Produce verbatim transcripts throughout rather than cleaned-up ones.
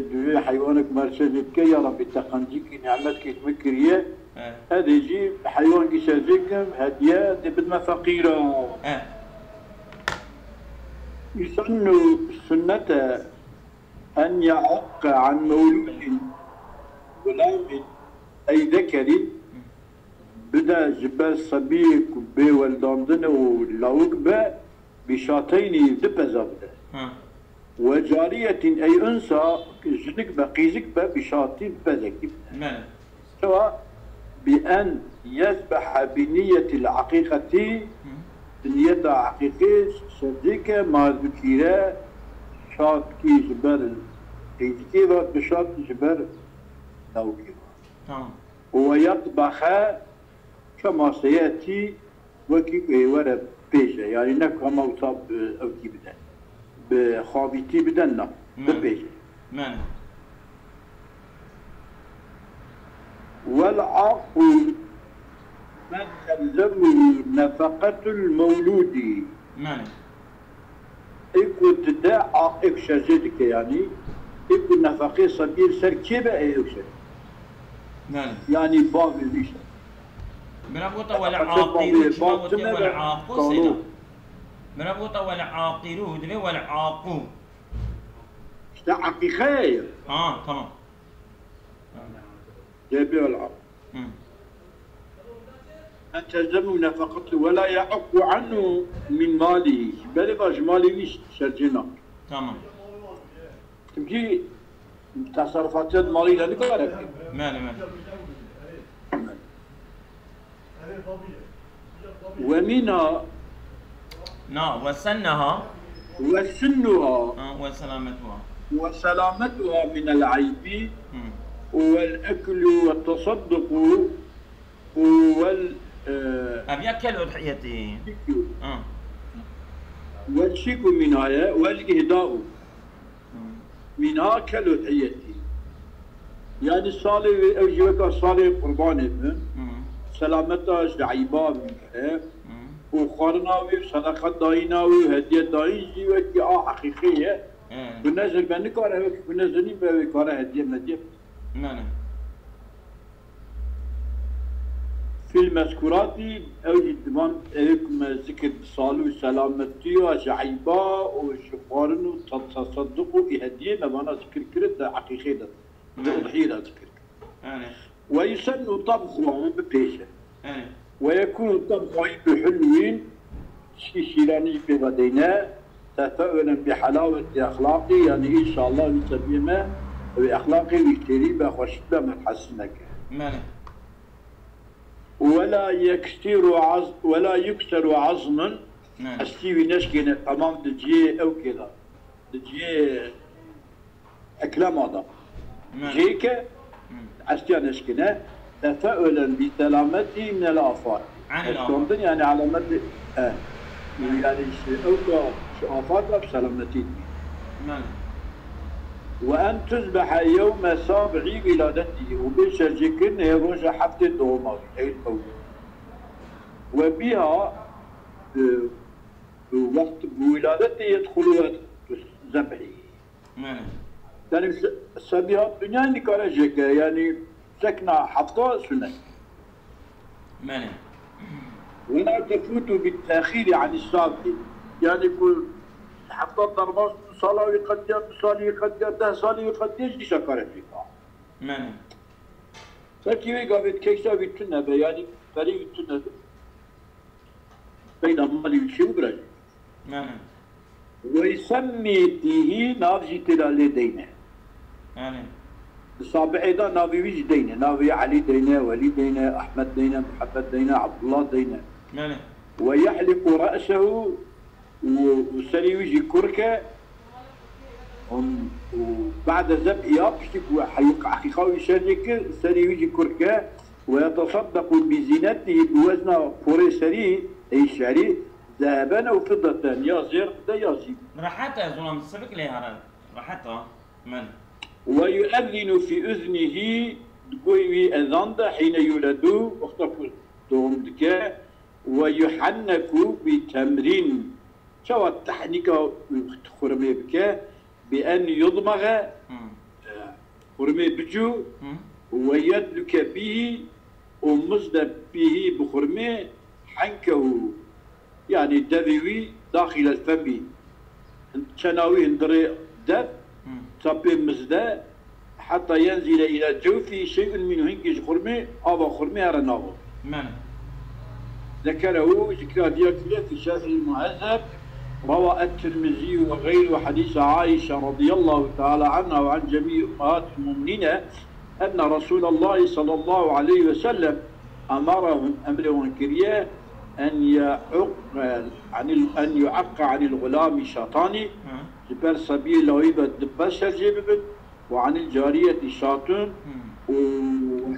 Divê heywanek merçe lê bike, ya Rabbî te qencikî nimetkî min kiriye. He. Ez ê jî heywankî şerjê kim, hediye dê bidme feqîra. He. Yusennu, sunnete, en ye'uqqa an mewludin gulamin ey zekerin, bide ji ber sebiyê ku bê weldandin û lawik be, bîşateynî du peza bide. Ha. Ve cariyetin ey unsa, jinik be, qîzik be, bîşatî du pezekî bide. Belê. Çawa? Bi en yezbeha bi niyetil aqiqeti, Hı. Bi niyeta aqiqê şercê ke, ma dikîre şatkî ji ber qîzikê ve, bişat ji ber dawikê ve. Tamam. Û ve yetbexe kema seyetî, wekî ku ê were pêje. Yanî ne ku hema wisa bi ewkî bide. Bi xavîtî bide, na. Mene. Bipêje. Mene. Wel aqu men telzemuhu nefeqetul mewlûdî. Mene. Ê ku dide aqê ku şerjê dike, yanî ê ku nefeqê sebiyê li ser kê be, ê ew şer. Belê. Yanî bavê wî şer. Mira gota wel aqiru, çima gotiye wel aqu, seyda? Mira gota wel aqiru, divê wel aqu. İşte aqiqe ye. Ha, tamam. Cevabê wel aqu. Hı. En tezemu nefaqetu ve la ya'uqu anhu min malihi. Belê va ji malê wî şercê nake. Tamam. Çimkî teserrufatiya di malî de nikare bike. Mene, mene. Ve minha. Na, ve senneha. Ve sinnuha. Ha, ve selametuha. Ve selametuha minel aybi. Hı. Vel eklu ve tasadduqu. Vel, e, Ev ya kel udhiyetî. Ha. Vel şiku minha ye, vel ihda'u. Hı. Minha kel udhiyetî. Yanî salê wê, ew jî weka salê qurbanê min. Hı. Selameta ji eyba min kere. Hı. Û xwarina wê, sedeqa dayîna wê, hediye dayîn jî wekî a heqîqê ye. Hı. Ku nezir be nikare, wekî ku nezir nîn be, wê kare hediye mediye. Mene. Fil mezkuratî, ew jî di van, ew ku me zikir bi salû selametiya ji eyba û ji xwarin û te-, tesedduq û hediye me vana zikir kirin, di eqîqê de, di Mene. Udhiyê de zikir kirin. Mene. Ve yusennu tabxuha, wan bipêje. Mene. Ve yekûnu tabxuha bi hulwin, şî şîranî jî pê vedeyne, tefeûlen bi helawetî exlaqî, yanî înşallah wî sebiyê me, wî exlaqê wî xêrî be, xweşik be, me hesî neke. Mene. Wela yeksiru az-, wela yukseru azmun, Mene. Estî wî neşkêne, temam di cihê ewkê de, di cihê eklema de. Mene. Cihê ke, Hı. Estiya neşkêne, tefeûlen bi selametî minel afat. Anil afat. Eşkandin yani alamet, e, yani işte ew ka ji afata bi selametî dibî. Mene. Ve en tuzbehe yewme sab'i wiladetî, û bê şercêkirinê roja heftê doma wî, ey ew. Ve biha, e, wext bi wiladetê yedxulu wext zebhî. Mene. Yani se-, sebiha dinyayê nikare jêke, yani sekna hefta sunet. Mene. Ve la tefutu bi tehîrî anî sab'i. Yani ku hefta derbas, du sala wî qediya, du salî wî qediya, deh salî wî qediya, jî şekare fîka. Mene. Belkî wê gavê keysa wî tune be, yani perê wî tune be. Peyda malî wî çi bibire? Mene. Ve yusemmî fîhî, nav jî tê de lê deyne. Mene. Di sabi'ê de navê wî jî deyne. Navê Elî deyne, Welî deyne, Ehmed deyne, Muhammed deyne, Abdullah deyne. Mene. Ve yehliqu re'sehu, û, û serî wî jî kur ke, û, û ba'de zebhiha, piştî ku heqîqa wî şercê kir, serî wî jî kur ke, ve yetesaddequ bi zînetihî, bi wezna porê serî, ey şerî, zeheben ew fiddeten, ya zêr bide ya zîv. Rehet e, ez wan sivik lê here. Rehet e. Min. Ve yuezzinu fî uznihî, di guhê wî ezan de, hîne yuledu, wexta ku doğum dike, ve yuhenneku bi temrîn, çawa tehnîka xurmê bike, bi en yudmage, Hmm. e, Xurmê bicû, Hı. Ve yedluke bihî, û mizde bihî bi xurmê, henkehu, yanî devê wî, daxîlel femî, çena wî hindirê dev, Hı. ta pê mizde, heta yenzîle îla cewfî şey'un minhu, hinkî ji xurmê, ava xurmê here nava. Mene. Zekerehu, zikra diya kiriye fi Şerhil Muhezzeb, rawa et-Tirmizî ve gayru hadîsa Aîşe radîyallahu teala anha ve an cemî ummahatil mu'minîne enne Resûlallahî sallallahu aleyhi ve sellem emerahum, emrê wan kiriye, en yu'aqqa anil, en yu'aqqa anil gulâmî şatanî, Hı. ji ber sebiyê lawî ve di beşer jê bibin, ve anil cariyetî şatun, Hı. û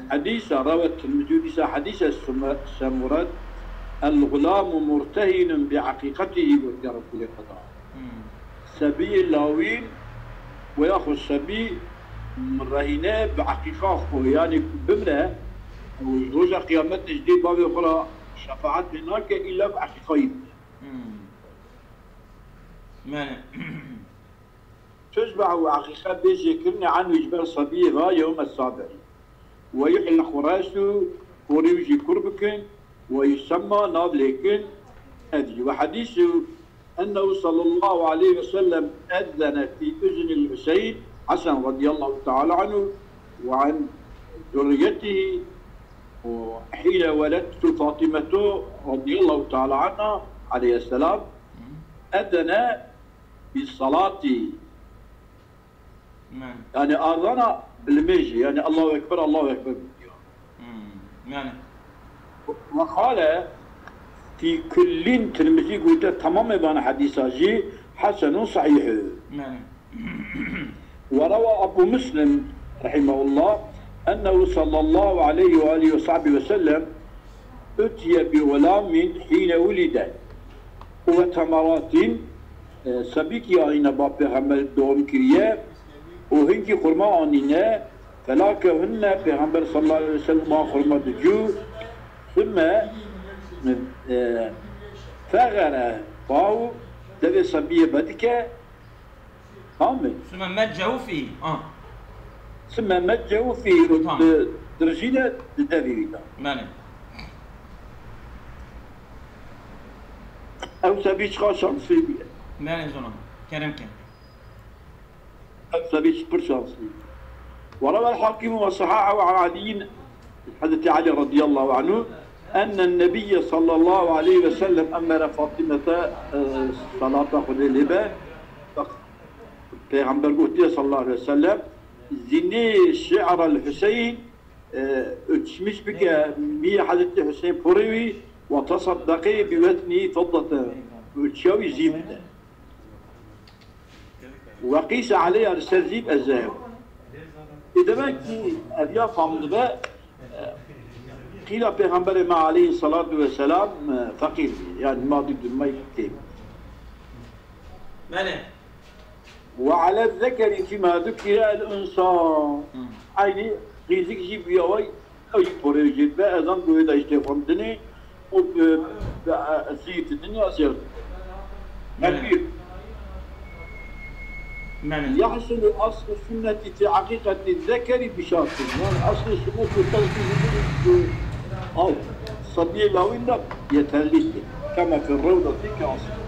hedîsa rawa Tirmizî, dîsa hedîsa Sume-, Semuret, el gulâmu murtehinun bi eqîqetihî, gotiye Resûlê Xweda. Hmm. Sebiyê lawîn, we yaxud sebî rehîne bi eqîqa xwe, yanî bimre, û roja qiyametê ji dê bavê xwe re şefaet lê nake, îlla bi eqîqayî bimre. Hmm. Yani. Tuzbehu, eqîqe bê jêkirinê, enhu, ji ber sebiyê ve, yewme sabi'î. Ve yuhlaqu re'su, porê wî jî kûr bikin, ve yusemma, nav lê kin, edî. Ve hedîsu ennehu sallallahu aleyhi ve sellem ezzene fî uznil Huseyn, Hesen radiyallahu teala anhu, ve an zurriyetihi, ve hîne weledtu Fatimetu radiyallahu teala anha, aleyhisselam, ezzene bi salatî. Yani azana bi limêjê, yani Allahu Ekber, Allahu Ekber diyor. Hmm. Yani. Ve kale fî kullin, Tirmizî gote, tamamê van hedîsa jî hesenun sahîh. Yani. Ve rewa Abu Muslim rahimehullah ennehu sallallahu aleyhi ve alihi ve sahbihi ve sellem utiye bi gulamin hîne wulide. Û ve temeratin, e, sebîkî anîne ba Pêxember dom kiriye û hinkî xurma anîne, felakehunne, Pêxember sallallahu aleyhi ve sellem a xurma dicû, sümme, e, fegere bahu, devê sebiyê vedike, Tamam mı? Sümme meccehu fî. Ah. Sümme meccehu fî. Tamam. Di, dirjîne di devî wî de. Mene. Ew sebî çiqa şansî bîye. Mene zonam. Kerem ke. Ew sebî pir şansî. Ve rewel Hakim ve sahahahu an Aliyyin, Hazreti Ali radıyallahu anhu, ennen Nebiyye sallallahu aleyhi ve sellem emmere Fatimete, e, salata Xwedê lê be, Pêxember gotiye sallallahu aleyhi ve sellem, zinî şi'rel Hüseyin, e, ölçmüş bike mî Hazreti Hüseyin porê wî, ve tasaddaqê bi wetnî fiddete, ölçya wî zî bide. Ve qîse aleyha, li ser zî bi ez zeheb. Ê demek ki ev ya fam dibe, e, qîla Pêxemberê me aleyhi salatu ve selam, e, feqîr bî. Yani maddi durmayî tê. Belê. Ve ale zekeri fîma zukire el unsa. Hı. Aynî qîzik jî bûya way, ew jî porê jê dibe, ezan goyê de işte xwendinê û bi, bi, e, sîyîtidinê ya zêr. Belê. Belê. Yahsulu aslu sünneti fi akîkati zekeri bi şartin. Yani aslı sünnet û tasdîq al sabiyê lawîn de yeterlidir. Kema fi rewdeti kâsir.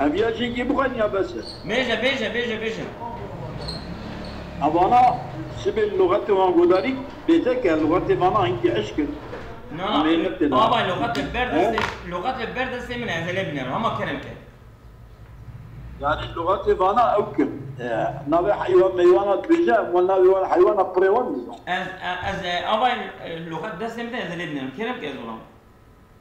Ev ya cîngî bixwin ya bes e. Bêje, bêje, bêje, bêje. Evana sibê lûxetê wan godarî bêtek e, lûxetê vana hinkî eşk in. Na, na, Amê nitê na. Ava lûxetê ber destê, He? Lûxetê ber destê min ez ê lê binêrim. Hema kerem ke. Yani lûxetê vana ew kim. E, navê heywan meywana dibêje, em wan navê wan heywana pirê wan dizan. Ez, e, ez, e, ava, e, lûxet destê min de ez ê lê binêrim. Kerem ke ez olam.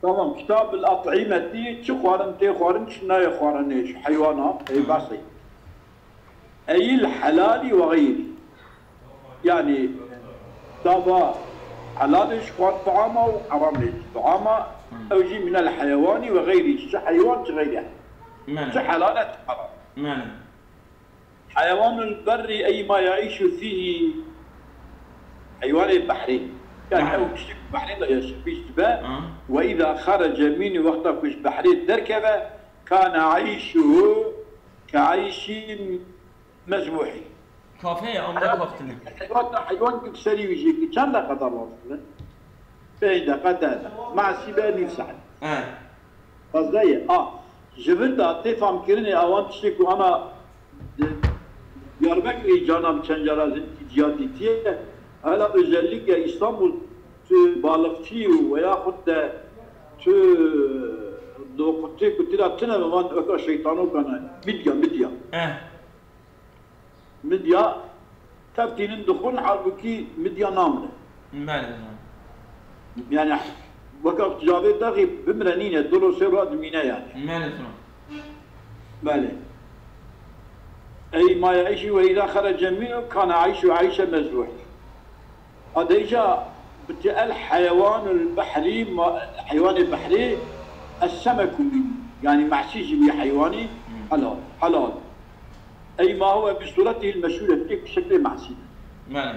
Tamam, kitab el-at'imeti, çi xwarin tê xwarin, çi nayê xwarinê ji heywana, ey Hı. behsê. Eyil helali ve gayri. Yani, dava helalê ji xwar taama û heramê ji taama, Hı. ew jî minel heyewani ve gayri, çi heywan, çi gayri. Mene. Çi helal e, çi heram. Mene. Heyewanul berri ey ma yaîşu fîhî, heywanê behrê. Yani Behrê. Ew tiştek behrê de yaşa pêş dibe. Ha. Ve îza xerece mînî, wexta ku ji behrê derkeve, kane eyşuhu ke eyşî mezbûhî. Kafeye, amde kaftine. Heywan, heywan ki serî wî jî ki çend deqe de rastine? Pênc deqe, deh deqe. Mahsîbe nîv saet. He. Fazla ye. A. Ji vir de tê famkirinê awan tiştê ku ana, e, Diyarbekirê cana bi çend cara zindî ciya dîtiye. Hela özellikle İstanbul tu balıkçı û veya xud de tu doqutê ku tira tine ve van öka şeytanokan e. Midya, midya. He. Midya tev tînin dixwin, halbûkî midya namre. Belê, belê. Yani weka cavê dexî bimre nîne, dilo sê ra dimîne yani. Belê, belê. Belê. Ey ma yeîşî ve îza xerece mînhu kana eyşu eyşe mezruh. Adeyca bi ti el heywanul behrî, ma-, heywanê behrî, es-semeku mînhu. Yani mahsî ji wî heywanî Hmm. helal, helal. Ey ma huve bi suretihil meşhûre, tê ku şeklê mahsî. Belê.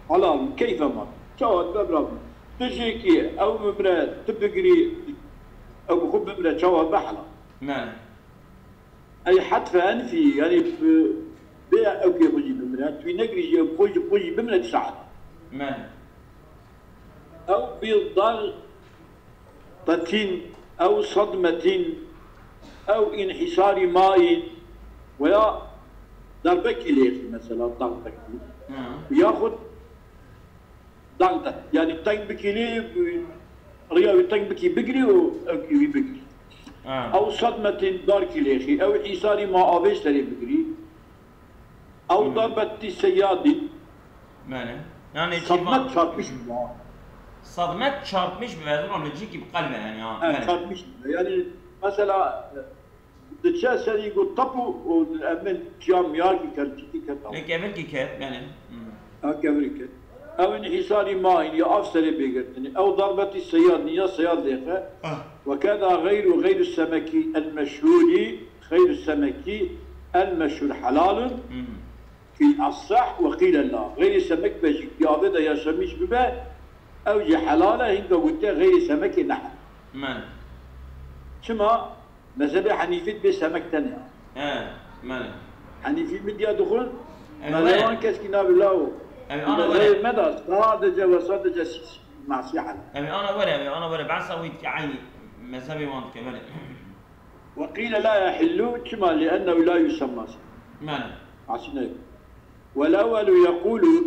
Helal, keyfe ma. Çawa dibe bira bû. Tu jêkî ew bimre, tu bigirî, ew bi xwe bimre, çawa be helal. Belê. Ey hetfe enfî, yani, e, bê ew kê xwe jî bimre, tu negirî jî ew xwe jî, xwe jî bimre, dîsa helal. Belê. Ew bi dal Qetin, ew sadmetin, ew înhîsarî mayîn, veya darbekî lêxî mesela, darbekî. Hı. Yaxud darbet, yani teng bikî lê, riya wî teng bikî bigirî û ew kî wî bigirî. Ha. Ew sadmetin darkî lêxî, ew hîsarî ma avê serê bigirî. Ew Hmm. darbetî seyadî. Belê. Yani çi Sadmet va- çarpmış mı? Sadmet çarpmış mı? Vezir onu ciki bi kalbe yani ha. Evet, Belê. çarpmış mı? Yani mesela, e, diçe serî got tapu û emin çiya miyar ki ker, çiki ker tapu. Lê kevir ki ker, belê. Hmm. Ha, kevir ker. Ew inhîsarî mayîn ya av serê bêgirtinî. Ew darbetî seyad, ya seyad lêxe. Ah. Ve keda geyru, geyru semekî el meşhûrî, geyru semekî el meşhûr helalun. Hmm. Fil asah ve qîle la. Xeyrê semek be jî ki avê de yaşamîş bibe, ew jî helal e, hinka gotiye xeyrê semekê ne helal. Belê. Çima? Mezhebê Henîfî dibê semek tenê. He, belê. Henîfî midya dixwin, Ev mezhebê were. wan keskî nabê lawo. Ev ana Mezhebê were. me de sadece ve sadece sîs masî helal. Ev ana were, ev ana were. Behsa wî dike eynî mezhebê wan dike, belê. Ve qîle la yehillu, çima? Li ennehu la yusemma. Belê. Masî ne. Vel ewwelu yekulu,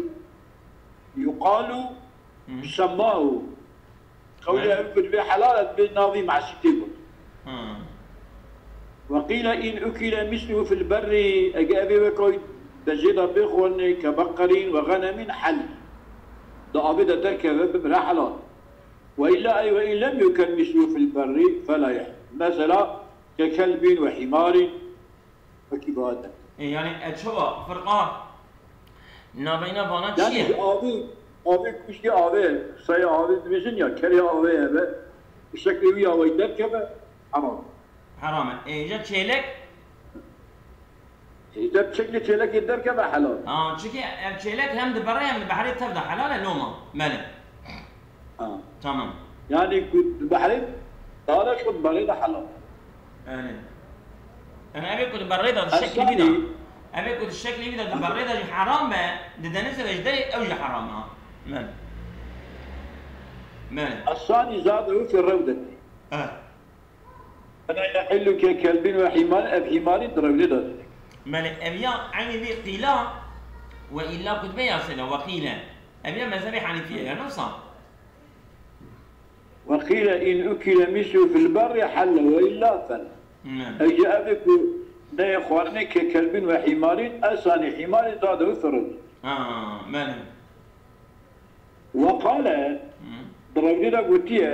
yuqalu, Hı. yusemmahu. Qewlê Belê. ev ku divê helal e, divê navî masî tê got. Hı. Ve qîle in ukile misluhu fil berri, ege evê weka wî dejê de bê xwarinê ke beqerîn ve xenemîn hel. Di avê de derkeve bimire helal. Ve illa ey ve in lem yukel misluhu fil berri fela yehil. Mesela ke kelbîn ve hîmarîn. Wekî vade. E, yani e çawa firqa naveyna vana çi Yani ye? ji avê, avê kuşkê avê, sayê avê dibêjin ya, kerê avê hebe, bi şeklê wî ya wey derkeve, heram. Heram e. E, îca çêlek? E, îca bi şeklê çêlekê derkeve helal. Ha, çikê ev çêlek hem di berê hem di behrê tev de helal e loma. Belê. Ha. Tamam. Yani ku di behrê dare ku di berê de helal. Yani. Yani evê ku di berê de di şeklî vî de. Esanî. Evê ku di şeklî vî de di berê de jî heram be, di denizê de ji derê ew jî heram e. Men. Men. Esanî zade û fi rewdetî. Eh. Fela yehillu ke kelbin ve himar, ev himarî di rewdê de dide. Belê, ev ya eynî vî qîla ve illa ku dibe ya sêne, ve qîle. Ev ya mezhebê Henîfî ye, ya ne wisa? Ve qîle in ukile mislu fil berri helle ve illa fel. Ne. Ew ji ev ku neyê xwarinê ke kelbin ve hîmarîn, esanî hîmarî zade û firût. Ha, belê. Ve qale, Hı. di rewdê de gotiye,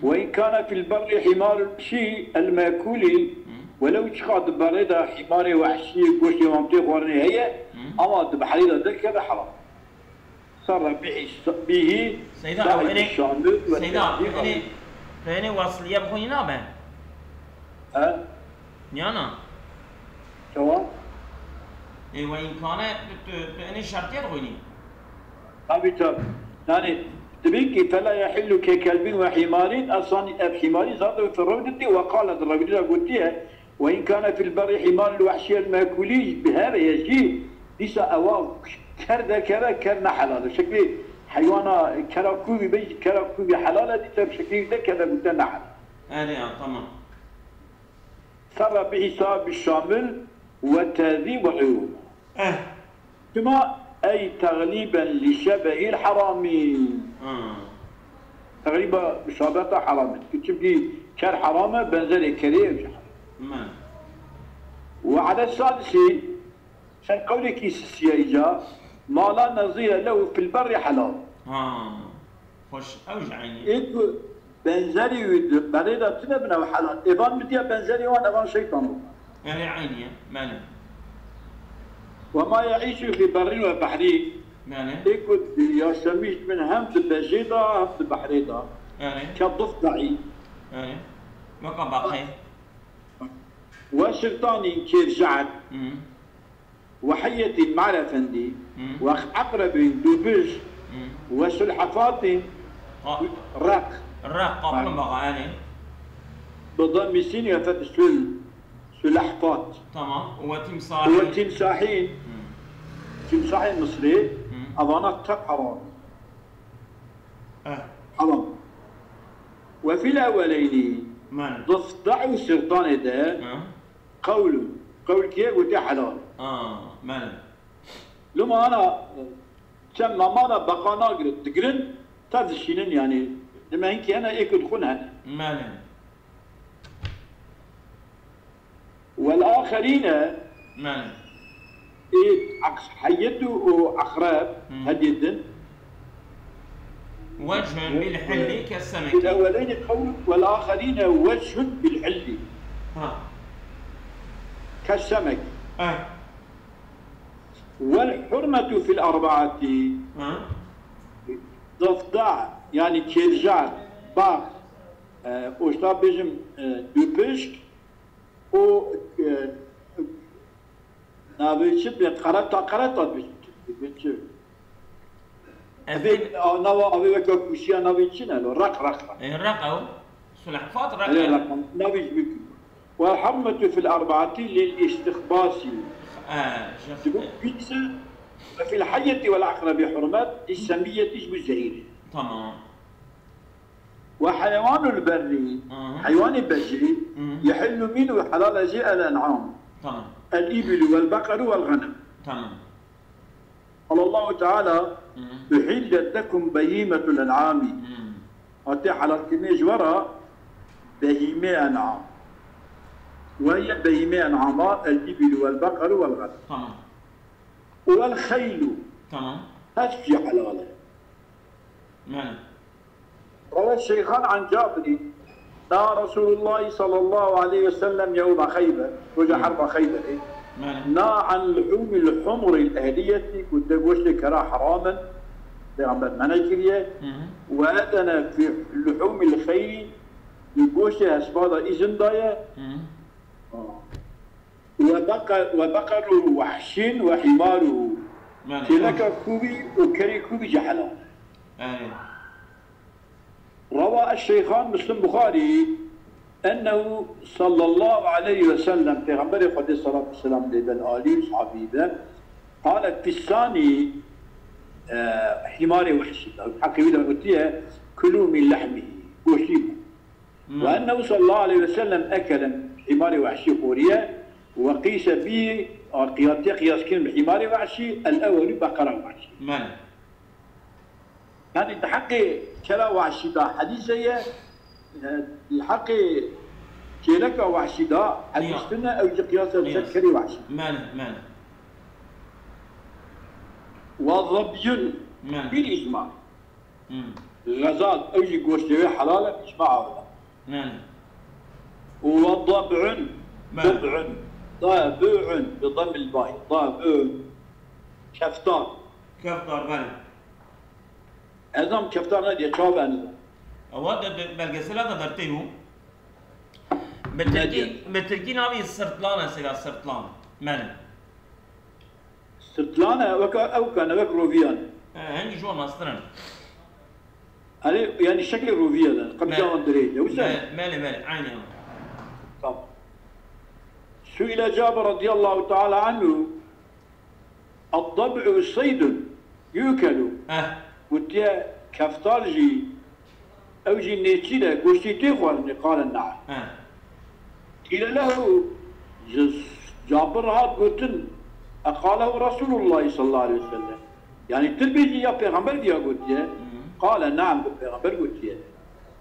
Hı. ve in kana fil berri hîmarul wehşî el mekulî, Hı. welew çiqa di berê de hîmarê wehşî goştê wan tê xwarinê heye, Hı. ama di behrê de derkeve heram. Sarra bihi, bihi Seyda, sahibî ew ene, şamil ve Seyda, tesîr ew ene, ew ene wasiliye bi xwe nabe? He? Niyana? Çawa? E, ve imkane tu, tu, tu ene şartiye dixwînî? Tabii, tabii. Yani, dibî ki fela yahillu ke kelbin ve himarin, esan ev himari zaten fi rewdeti ve qala di rewdeta gotiye, ve in kana fil berri himarul vehşiyel mekulî, bi her ye jî Dîsa ewa ker derkeve, ker ne helal e. Şeklê heywana kera kûvî be, kera kûvî helal e, dîsa şeklê derkeve gote ne helal. Erê, ya, tamam. Serra bi hîsabî şamil we tezî we uyûm. Eh. Çima ey teglîben li şebehîl heramî. Ha. Teglîba muşabeheta heram e. Çimkî ker heram e, benzerê kerê ew jî heram. Me. Ve ala sadisî, Sen qewlekî sisiye îca, ma la nezîre lehu fil berrî helal. Ha, xweş, ew jî eynî. Ê ku benzerî wî di berê de tune bin ew helal. Ê van min diya benzerî wan, evan şeytan bû. Erê, eynî ye, belê. Ve ma yeîşu fî berrî ve behrî. Belê. Ê ku di yaşemîş bin hem di bejê de hem di behrê de. Erê. Ke difdaî. Erê. Weka baqê. Ve şirtanî kêfjehd. Hı. Ve heyetî marefendî, Hı. Ve eqrebî dûpij, Hı. Ve sulhefatî Qa- req. Req, kaplumbağa, yani. Bi demmî sîn ve fetî sul, sulehfat. Tamam. Ve timsahî. Ve timsahîn. Hı. Timsahî Misrî, Hı. Evana tek heram. Eh. Heram. Ve fil ewweleynî. Men. Difda'u sirtanê de. Hı. Qewlun. Qewl kiye gote helal. Ha, belê. Loma ana, çend mama da beqa nagirin, digirin, tev dişînin yani. Dime hinkî hene ê ku dixwin hene. Belê. Wel axerîne Belê. Ê aks-, heyet û, û eqreb Hı. Hedî din. Wechun bil hilli kes semekî. Bil ewweleynî qewlun wel axerîne wechun bil hilli. Ha. Kes semek. Eh. Wel hurmetu fil arbaati. Ha. Difda, yani kêrjar, bax, e, oşta bêjim, e, dûpişk, O, e, navê çi be? Qereta, qereta be çi? Be çi? Ez Be, dê- a, nava avê weke kuşiya navê çi ne lo? Req, req, req. E, req ew. Sulehfat req Hele ew. Req, navê ji min. Ve hammetu fil arbaati lil istixbasi. E, ji- Ji bo pîse ve fil heyeti vel akrabi hurmet, î semiyeti ji bo zehîrê. Tamam. Ve heywanul berrî, Hı hı. Heywanê bejî, Hı hı. Yehillu minhu, helal e jê el en'am. Tamam. El ibilu vel beqeru vel ghanem. Tamam. Qal Allahu Teala, Hı hı. Uhillet lekum behimetul en'ami. Hı. Hatê helalkirinê ji we re behîmê en'am. Ve hiye behîmê en'ama el ibilu vel beqeru vel ghanem. Tamam. Vel xeylu. Tamam. Hesp jî helal e. Yani. Rewe Şeyhan an Cabirî, na Resulullah sallallahu aleyhi ve sellem yewme Xeyber, roja Hı. Herba Xeyberê, Yani. Na an luhumil humuril ehliyeti, ku de goştê kera heram in, Peygamber mene kiriye, Hı hı. Ve edene fi luhumil xeyri, di goştê hespa de îzin daye. Hı hı. Ve beqe-, ve beqeru wehşin ve himaruhu. Yani, Kêleka kûvî û kerê kûvî jî helal e. Yani. Rewa eş-Şeyhan Muslim Buxarî, ennehu sallallahu aleyhi ve sellem, Peygamberê Xwedê salatu selam lê be, alî û sahabî be, qale fî sanî, e, hîmarê wehşî de, heqî wî de gotiye, kulû min lehmî, goştî bû. Hmm. Ve ennehu sallallahu aleyhi ve sellem ekele hîmarê wehşî xoriye ve qîse bî, a qiyatiye qiyas kirin bi hîmarê wehşî, el ewelî beqera wehşî. Belê. Yani di heqê kera wehşî de hedîse ye, e, di heqê kêleka wehşî de hedîs tune, ew jî qiyas e ser kerê wehşî. Belê, belê. Ve zabyun Belê. Bil icma. Hmm. Xezal, ew jî goştê wê helal e, îcma awla. Yani. Ve dab'un, Belê. Dab'un, dab'un, bi dammil bay, dab'un. Keftar. Keftar, belê. Ez am keftar ne diye, çawa ben de. Ewa de, de belgesela da dertê bû. Bi Ne tirkî, diye? Bi tirkî navî sirtlan e, sêga sirtlan. Belê. Sirtlan e, weka ew kane, wek roviyan. He, hingî ji wan mestir in. Erê, yani şeklê roviya de, qemîza wan dirêj e, wisa? Me-, melê, melê, eynî ew. Tamam. Suîle Cabir radiyallahu teala anhu, الضبع صيد يؤكل. Heh. Gotiye keftar jî, ew jî nêçîr e, goştî tê xwarinê, qale naam. Heh. Qîle lehu, ji Cabir hat gotin, eqalehu Resulullah sallallahu aleyhi ve sellem. Yani tu bêjî ya Pêxember viya gotiye? Hı. Qale naam, got Pêxember gotiye.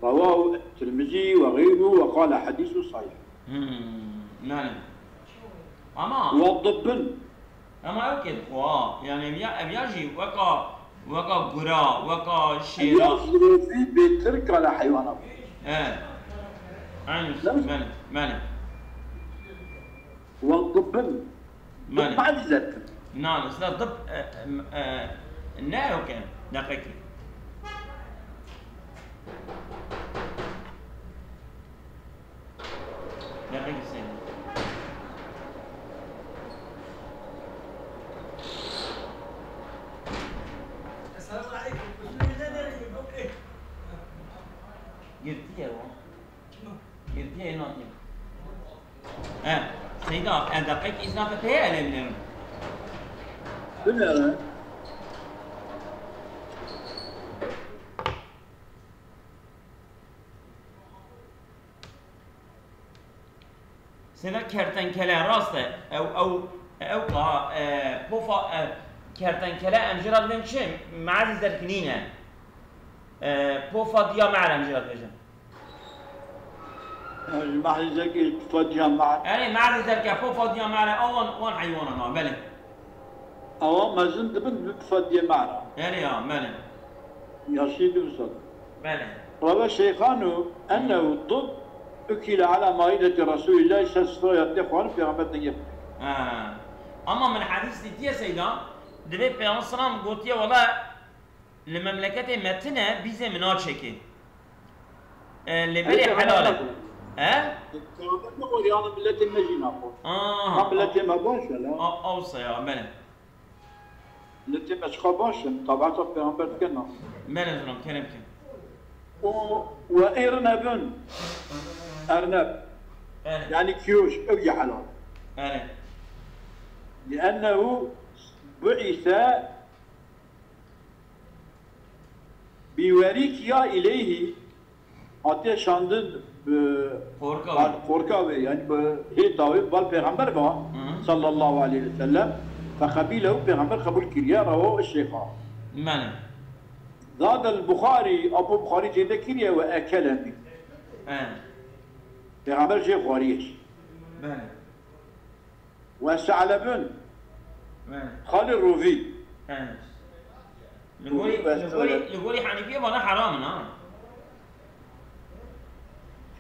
Rewahu Tirmizî ve xeyruhu ve qale hadîsu sahih. Hmm, yani. Ama Ve dıbbın. Ama ew kêt xwe, yani ev ya, ev ya jî weka, weka gura, weka şêra. Ya zirofî bêtir kala heywana. Evet. Aynı. Belê, belê. Ve dıbbın. Belê. Dıbbın. Na, mesela dıb, e, e, e, ne yok yani? Deqekî. Deqekî seyda. Girtiye o. Girtiye natiye. He, seyda, e, deqekî îzna te pê ele binerim. Binerim. Sêna kertenkele, rast e. Ew, ew, ew ka, e, pofa, e, kertenkele em jê re dibên çi? Meazî zerk nîne. E, pofa diya me re em jê re dibêjin. Ji meazî zerkê pofa diya me re. Erê, meazî zerke pofa diya me re, ewan, wan heywanan a, belê. Ewa mezin dibin bi pofa diya me re. Erê ya, belê. Yaşî du sed. Belê. Rawa Şeyxanu ennehu dıb ukile ala maideti Resulillah, ser sifra ya tê xwarin Pêxember dengê. Ha. Ama min hadîs dîtiye seyda, divê Peyxember selam gotiye, wela li memleketê me tine bîzê min naçêkê. E, lê belê helal e. He? Pêxember nexwar, yani milletê me jî naxwar. Aha. Ha, milletê me baş e la. A, awsa ya, belê. Milletê me çiqa baş in, tabiata Pêxember dike na. Belê zilam, kerem ke. O, ve ernebun. Erneb. Belê. Yani kiyoş, ew jî helal. Belê. Liennehu bu'ise bi werîkiya ileyhî, hatiye şandin bi Qorka wê. Qorka wê, yani bi hêta wê, bal Pêxember ba, Hı. sallallahu aleyhi ve sellem, feqebîlehu, Pêxember qebûl kiriye, rewahu Şeyxa. Belê. Zadel Buxarî, Abu Buxarî zêde kiriye ve ekele min. He. Pêxember jê xwariye jî. Belê. Ve Se'lebun. Belê. Xalê rovî. He. Li gorî, Rovî ve li gorî, Se'leb. Li gorî Henîfiyê vana heram in, ha?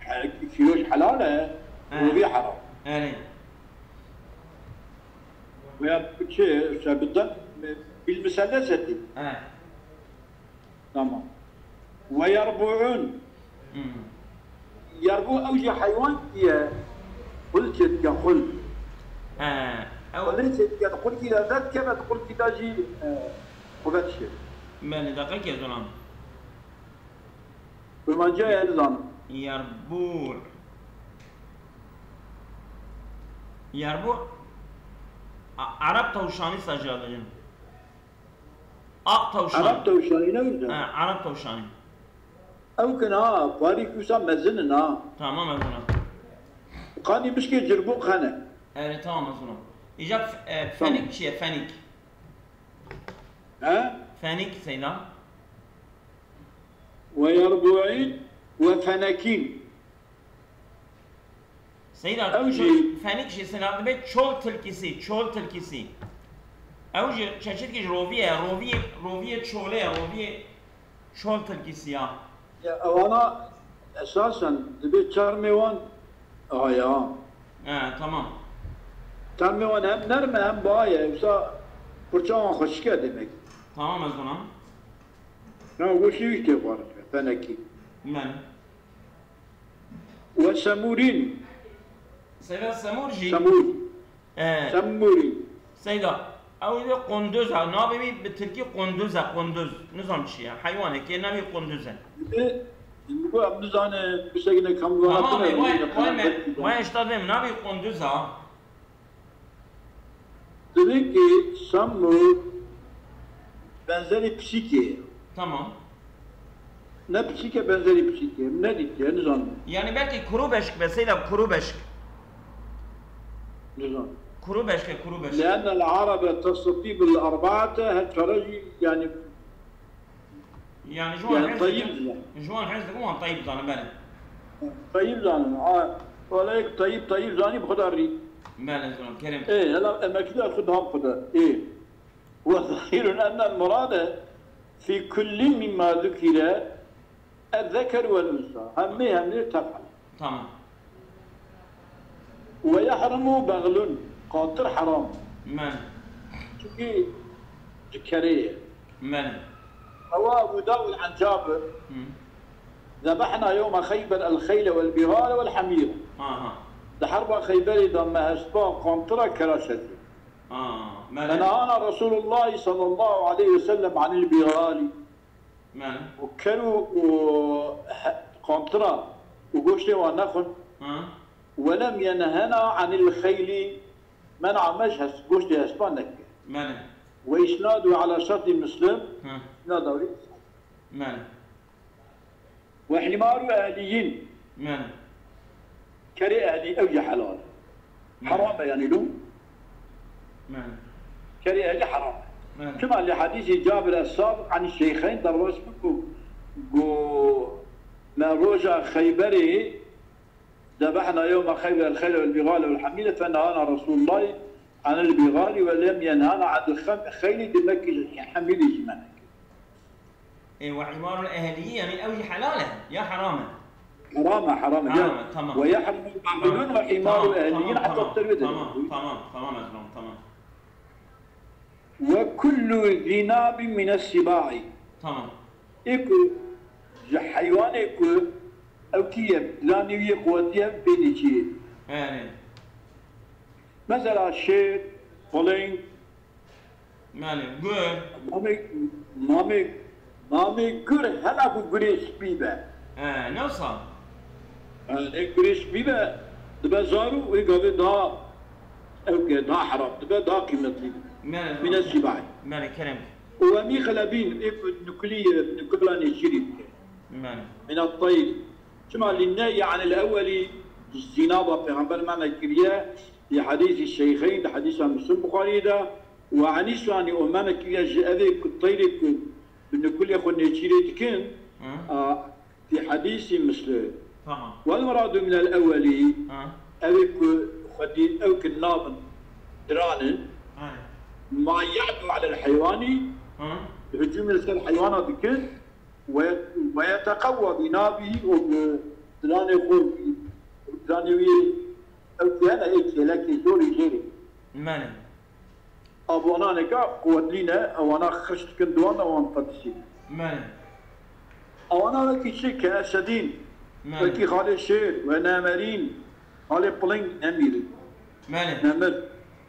He, kiyoş helal e, He. Rovî heram. Erê. Veya çi, işte, bi da-, bil müselleseti. He. Tamam. Ve yerbu'un. Hmm. Yerbu ew jî heywan ye. Xul çêdike xul. He, ew Xulê çêdike, xulkî de vedkeve, xulkî de jî, e, xwe vedişê. Belê, deqekê zilam. Kurmancîya ye nizanim. Yerbu. Yerbu. A-, Arap tavşanı sa jî dibêjin. Ak tavşan. Arap tavşanî ne wisa? He, Arap tavşanî. Ew kin ha, parîk wisa mezin in ha. Tamam, ez ona. Qanî bişkê cirbû qene. Evet, tamam, ez ona. Îca f-, e, Tamam. Fenik çi ye, fenik? He? Fenik, Seyda. Ve yerbu'in ve fenekîn. Seyda, Ew jî fenik jî seyda dibe çol tilkisi, çol tilkisi. Ew jî çeşitkî ji rovî ye, rovî, roviyê çolê ye, roviyê çol tilkisi ya. Ya, ewana esasen dibe çermê wan haya. He, tamam. Çermê wan hem nerm e hem baha ye. Wisa pirça wan xweşik e demek. Tamam, ez ona. Na, weşî wî tê xwarin, fenekî. Men. Ve semûrîn. Seyda semûr jî. Semûr. He. Semûrîn. Seyda, ew ê qunduz e. Navê wî bi tirkî qunduz e, qunduz. Nizam çi ye. Heywanekê navê qunduz e. Bi, bi ku em nizanin, bi şekilde kam Tamam, vana e, vay, vay me, vay, işte vê min navê qunduz e. Dibê ki Samûd benzerî piçîkê ye. Tamam. Ne piçîk e, benzerî piçîkê ye. Ne dîtiye, nizanim. Yani belki kuru beşik be, Seyda, kuru beşik. Nizanim. Kuru beşik e, kuru beşik. لأن العرب تستطيب الأربعة, her çare jî yani Yani ji wan Yani hez tayîb dikim, zanin. Ji wan hez dikim wan tayîb zanin, belê. Tayîb zanin. Ha, wele yek tayîb, tayîb zanî bi xwe de rî. Belê, zilam, kerem. Ê, hela emekî de xwe dam xwe de. Ê. وظاهر أن المراد في كل مما ذكر الذكر والأنثى. Hemî, hemî tef'il. Tamam. ويحرم بغل, qantir heram. Belê. Çünkü ji kerê ye. Belê. Rewa Ebu Dawud an Cabir, Hı. Zebehna yewme Xeyber el-xeyle vel-bîgale vel-hemîre. Aha. Di herba Xeyberê de me hespa, qantira, kera şetî. Aa, belê. Fenehana Resulullah sallallahu aleyhi ve sellem anil bîgali. Belê. Û ker û, û he-, qantira û goştê wan nexwin. Ha. Welem yenhena anil xeylî, men'a me ji hes-, goştê hespan nekir. Belê. Ve isnadu ala şertî Muslim, Hı. Îsnada wî. Belê. Ve himaru ehliyîn. Belê. Kerê ehlî ew jî helal e. Belê. Heram e yani lo. Belê. Kerê ehlî heram e. Belê. Çima li hadîsî Cabir es-Sabiq anî şeyxeyn derwes bû ku, ku me roja Xeyberê Zebehna yewme Xeyber el-xeyle vel-bîgale vel-hemîre fenehana Resulullah anil bîgali ve lem yenhana anil xem-, xeyli, demek ki hemîrê jî men nekir. Ê, ve himarul ehliyî, yani ew jî helal e ya heram e? Heram e, heram e. Heram e, tamam. Ve yahrumu bagilun ve himaru ehliyîn, heta terwê de. Tamam, tamam, tamam, ez tamam. Ve kullu zî nabin mines sibâi. Tamam. Ê ku ji heywanê ku ew kî ye, planê wî yê quwetî ye, pê dî çi ye? Belê. Mesela şêr, piling. Belê, gur. Mamê, mamê, mamê gur hela ku gurê spî be. He, ne wisa? Lê gurê spî be, dibe zar û wê gavê daha, ew ke daha heram dibe, daha qîmetlî dibe. Mine sîbay. Mine kerem. Û emî xelebîn, ê ku nukulî ye, nukula nêçîrî dike. Mine. Mine teyr. Çima lî ne, yani li ewelî zîna ba Pêxember mene kiriye, li hedîsî şeyxeyn, li hedîsa Muslim Buxariyê de, û enîsanî o mene kiriye ji evê ku teyrê ku bi nukulê xwe nêçîrê dikin, Hı. a, Fi hedîsî Muslim. Tamam. Wel miradu minel ewelî, Ha. Ew ê ku xwedî ew ki nabin diran in, Ha. Ma ya'du alel heywanî, Ha. Hicûmê li ser heywana dikin, we, we yeteqewwa bi nabî û bi diranê xwe, diranê wî ew ki hene ê kêlekê zorî jêrê. Mene. Abwananeka quwetlî ne, ewana xişt dikin diwan, ewan qedisî. Mene. Ewana wekî çi ke esedîn, Mene. Wekî xalê şêr ve nemerîn, xalê piling nemîrin. Mene. Nemir.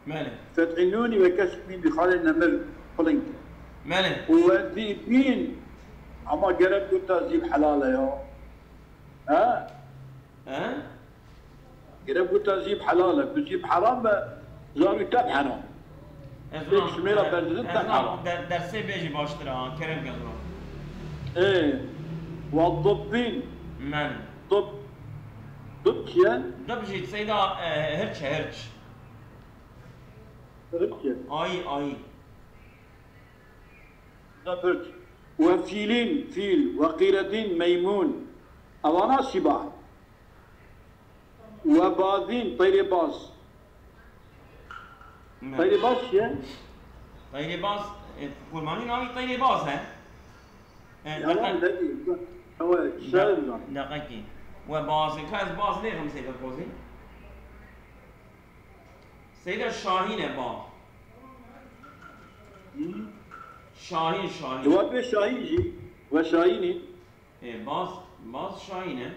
Mene. Fet'inûnî ve kesmîn bi xalê nemir piling. Mene. Û ve zîbîn, ama gerek gota zîb helal e ya. He? He? Gerek gota zîb helal e. Ku zîb heram be, zarû teb heram. Ez Pêk şimêra berdidin teb heram. Der, dersê bê jî baştir a, kerem ke zor. Ê, wa dibbîn. Men. Dib. Dib çi ye? Dib jî seyda e, hirç e, hirç. Hirç e. Ayî, ayî. Dib hirç. Ve fîlîn, fîl. Ve qîredîn, meymûn. Ewana sîba. We bazîn, teyrê baz. Ne. Teyrê baz çi ye? Teyrê baz, e, kurmanî navî teyrê baz e. E, Yalan deqe- dedî. Ewe, De- şair zan. Deqekî. We bazê, ka ez baz nêxim seyda bozî. Seyda şahîn e ba. Şahîn, şahîn. Di wat bê şahîn jî, we şahînî. Ê, baz, baz şahîn e.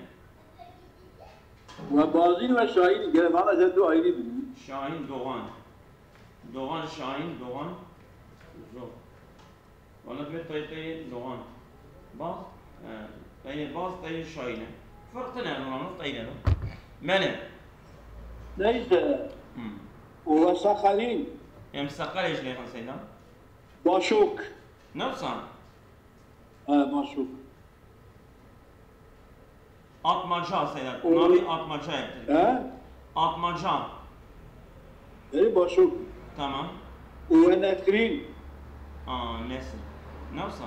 We bazîn we şahînî, gere vana ze du ayrî bûn. Şahîn, Doğan. Doğan, Şahîn, Doğan. Zor. Vana dibê tey tey Doğan. Baz, e, tey baz, tey şahîn e. Ferq tine, Doğan, tey ne? Mene. Neyse. Hmm. Û we sakalîn. Em seqelê ji lêxin seyda. Başok. Ne wisa? He, başok. Atmaca seyda. Navê atmaca ye. He? Atmaca. Ê başok. Tamam. Û we nesrîn. Aa, nesr. Ne wisa?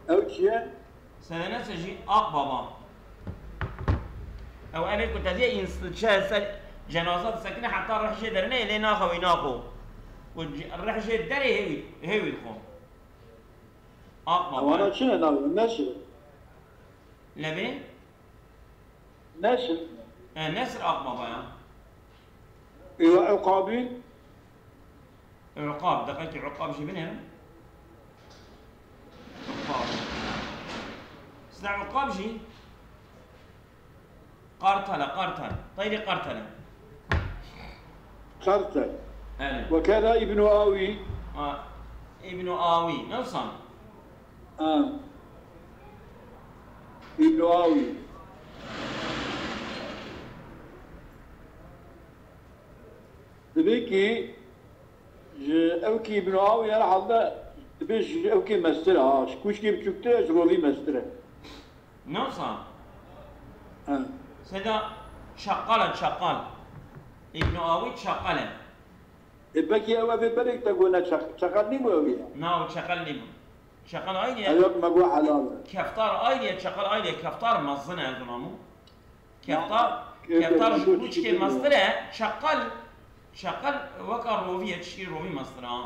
Ew çi ye? Seyda nesr jî Akbaba. Ew evê ku te diye însan çe ser cenaza disekine heta rih jê derine lê naxewî naxo. Ku rih jê derê hêwî, hêwî dixo. Akbaba. Ewana çi ne navê? Nesr. Levê? Nesr. E, Nesr Akbaba ya. Ê we Uqabîn. Uqab, deqekî Uqab jî binêrim. Uqab. Seyda Uqab jî Qartal e, Qartal. Teyrê Qartal e. Qartal. Erê. Wekeda Îbnu Awî. Ha, Îbnu Awî. Ne wisa? Ha. Îbnu Awî. Divê ki ji ew ki Îbnu Awî herhalde dibê ji ew ki mestir e. Ha, ji kûçkê biçûktir e, ji rovî mestir e. Ne wisa? Ha. Seyda çaqal e, çaqal. Îbnu Awî çaqal e. Ê pekî ew evê berek te gone çaq-, çaqal nîbû ew ya? Na, o çaqal nîbû. Çaqal aynî Ew ye. Yok me got helal e. Keftar aynî ye, çaqal aynî ye. Keftar mezin e, ez û namû. Keftar, Ya, keftar ya, ji bu kûçkê çiçek mestir e, çaqal, çaqal weka rovî ye, çişkî rovî mestir e, ha.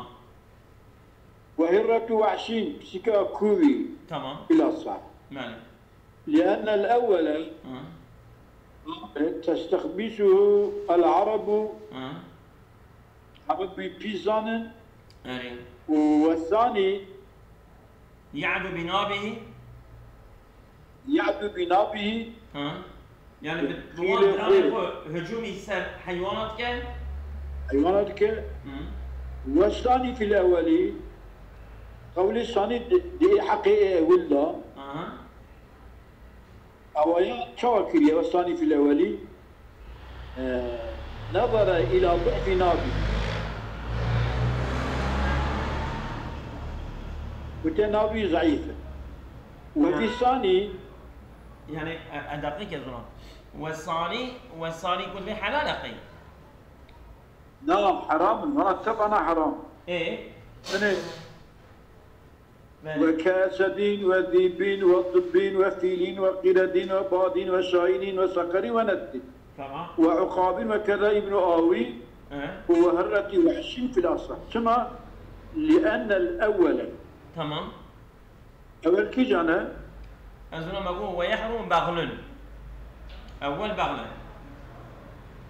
Ve hirretu vehşîn, pisîka kûvî. Tamam. Bilhassa. Yani. Liennel ewwele Ha. testexbisuhu el arabu, Ha. Arabî pî zanin. Erê. Û wesani Ya'du bi nabihi. Ya'du bi nabihi. Ha. Yani bi, bi wan diranê xwe hücumî ser heywana dike. Heywana dike. Hı. Wesani fil ewweli. Qewlê sanî di, di heqê ê ewil de. Aha. Awaya çawa kiriye? Wesani fil ewweli. Ee, nazara ila du'fi nabi. Gote nabi zayıf. Ve fi sani. Yani, e, e, dakika zona. Ve sani, ve sani kul ve helal akı. Na, haram, vana tebana haram. E? Yani, Ve ve kesebin ve zibin ve dıbbin ve filin ve qiredin ve badin ve şahinin ve sakari ve nettin. Tamam. Ve ukabin ve keda İbnu Awi E? ve herreti vehşin fil asah. Çima? Liennel evvele. Tamam. Ewel kî cane? Ez ona me got, ve yehrum baghlun. Ewel baghle.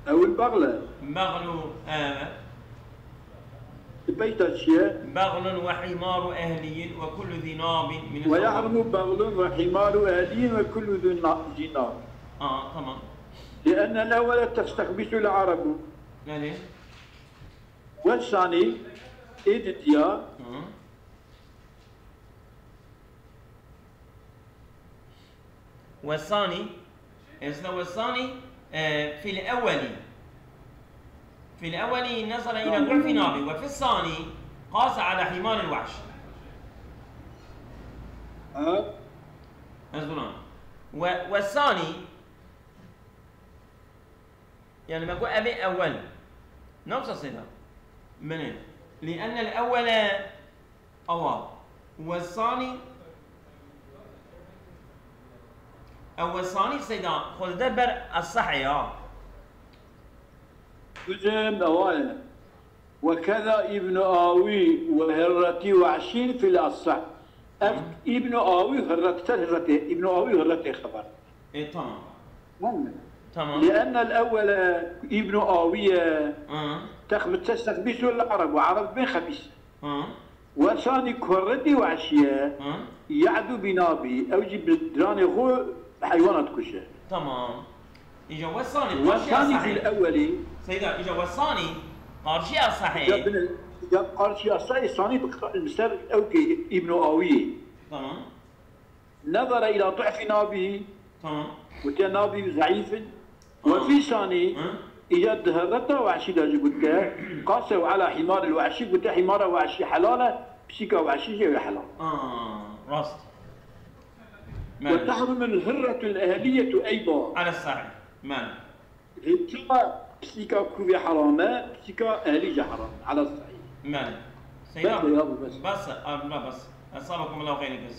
Ewil bagle. Baghlu, e, Di peyta çi ye? Baghlun ve himaru ehliyin ve kullu zinabin min Ve yahrumu baglun ve himaru ehliyin ve kullu zina-, zina. Aa, tamam. Liennel evvele testehbisul arabu. Yani, Ve sani, ê didiya, hı. Ve sani, aslında ve sani, e, fil evveli. Fil evveli nazara ila Tamam. du'fi nabi ve fil sani qasa ala himaril vahş. ha? Ez buna. Ve, ve sani, yani me got evê ewel. Ne wisa seyda? Mene. Liennel evvele Awa. Wesani. Ew wesani seyda xwe dide ber esehê ya. Bicim ewa ye. Ve keza İbn Awi ve Hirreti Vehşin fil asah. Ev İbn Awi Hirret ser Hirretê, İbn Awi Hirretê xeber. E, tamam. Tamam mı? Tamam. Liennel evvele İbn Awiye Hı. texbit testek bisul Arab ve Arab bin xebis. Hı. Wesani kurreti vehşiye Hı. ya'du binabi. Ew jî bi diranê xwe heywana dikuje. Tamam. Îca wesani qarşiya Wesani fil sahî. evveli. Seyda, îca wesani qarşiya Ya sahî. bin, ya qarşiya sahî sani bi, bi ser ew ki İbn Awiye. Tamam. Nezara ila du'fi nabihi. Tamam. Gotiye nabi zeîf in. Tamam. Ve fî sani Hı? Îca di herreta wehşî de jî gotike, قاسوا على حمار الوحشي, gote hîmara wehşî helal e, pisîka wehşî jî ew ê helal. Aa, rast. وتحرم الهرة الأهلية أيضا. Ala sahih. Mane. Çima pisîka kûvê heram e, pisîka ehlî jî heram e. Ala sahih. Mane. Seyda. Bes de ya bu, bes. Bes, abla bes. Esabakum Allahu xeyrin kes.